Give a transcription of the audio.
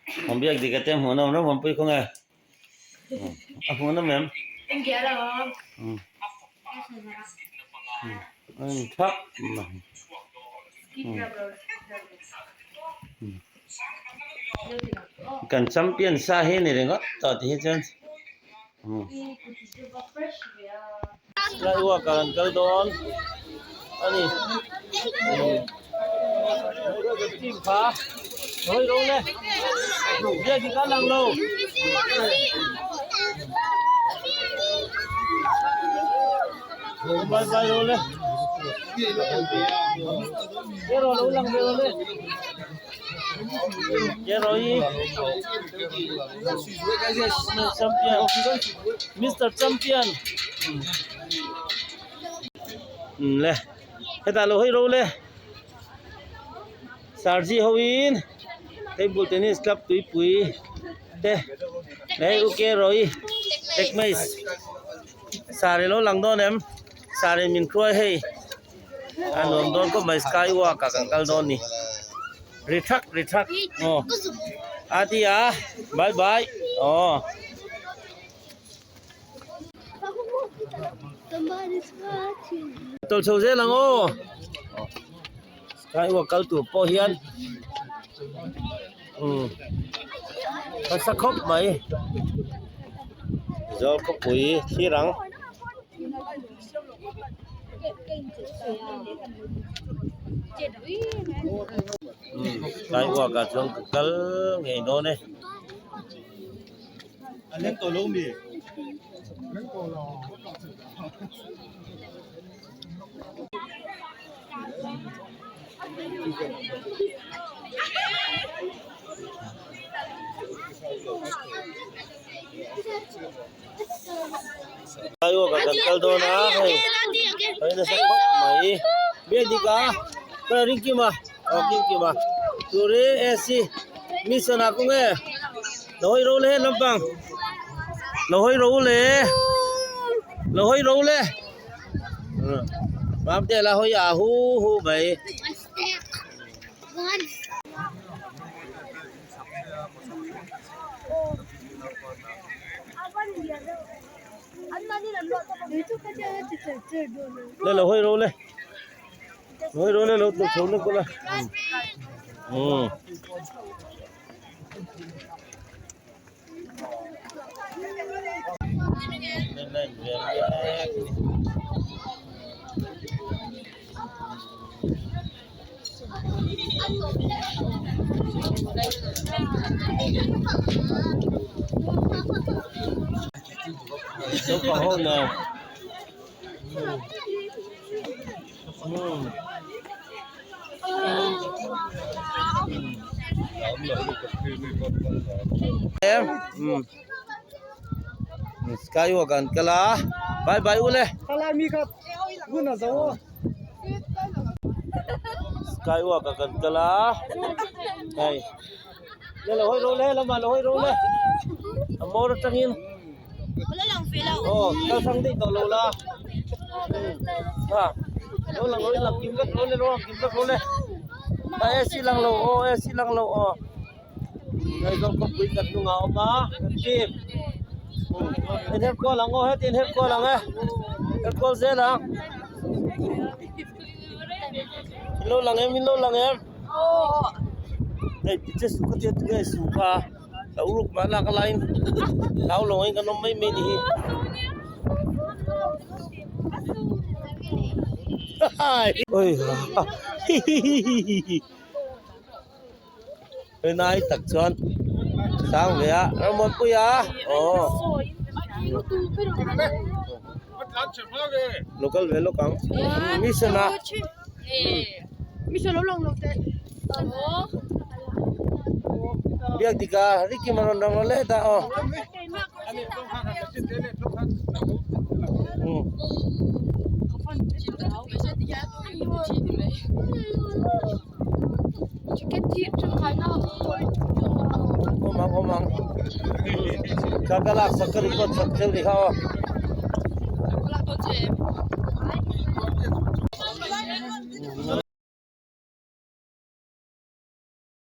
An biak dik ate hmuh nawm ram awmpui khaw nge a hmuh nawm em thap kan champion sa hi ni ringawt tawh ti hi chuan Skywalk ah kan kal dawn a ni team kha hawi ro le biak hi kal ang lo bye bye ro le ke ro lo lang ve ro le ke ro hi Champion Mister Champion le hetah lo hawi ro le Sarji ho in table tennis club tuipui te leh U K Roy Techmace sari lo lang dawn em sari min hruai hei a nuam dawn khawp mai sky walk ah kan kal dawn ni. Ri thak ri thak aw a ti a bye bye aw. Tawlh chho zel ang aw skywalk kal tur pawh hian umm nasa khawp mai Mizo khawpui thlir ang. Skywalk ah chuan ka kal ngei dawn e. Skywalk ah kan kal dawn a hei hei nasa khawp mai biak dik a kawng a ring kim a aw kim kim a tur hi AC mission ah kawng e lo hawi ro le lampang lo hawi ro le lo hawi ro le mamte la hawi a hu hu mai. Le lo hawi ro le lo hawi ro le lo tluk chho na kawlh a umm. Naupang ho nen Skywalk an kal a bye bye u le Skywalk ah kan kal a hei le lo hawi ro le lamah lo hawi ro le a hmawr atangin aw kal hrang daih tawh lo la ha lo lang lo lang kim vek lo le lo lang kim vek lo le a AC lang lo aw AC lang lo aw Aizawl khawpui kan hnungah a awm a kan team in her kual ang aw heti in her kual ang e her kual zel ang in lo lang em in lo lang em hei ti che su kha tia tunge su kha a uruk mah lak a laiin hlau lo angin kan awm mai mai ni hi hihihi. Helai tak chuan sang ve a Ramawtpui a aw lo kal ve lawk ang mission a biak dik a Ricky a rawn lang lo leh ta aw. Awm ang awm ang ka ka lak sak ka record sak zel ni kha aw.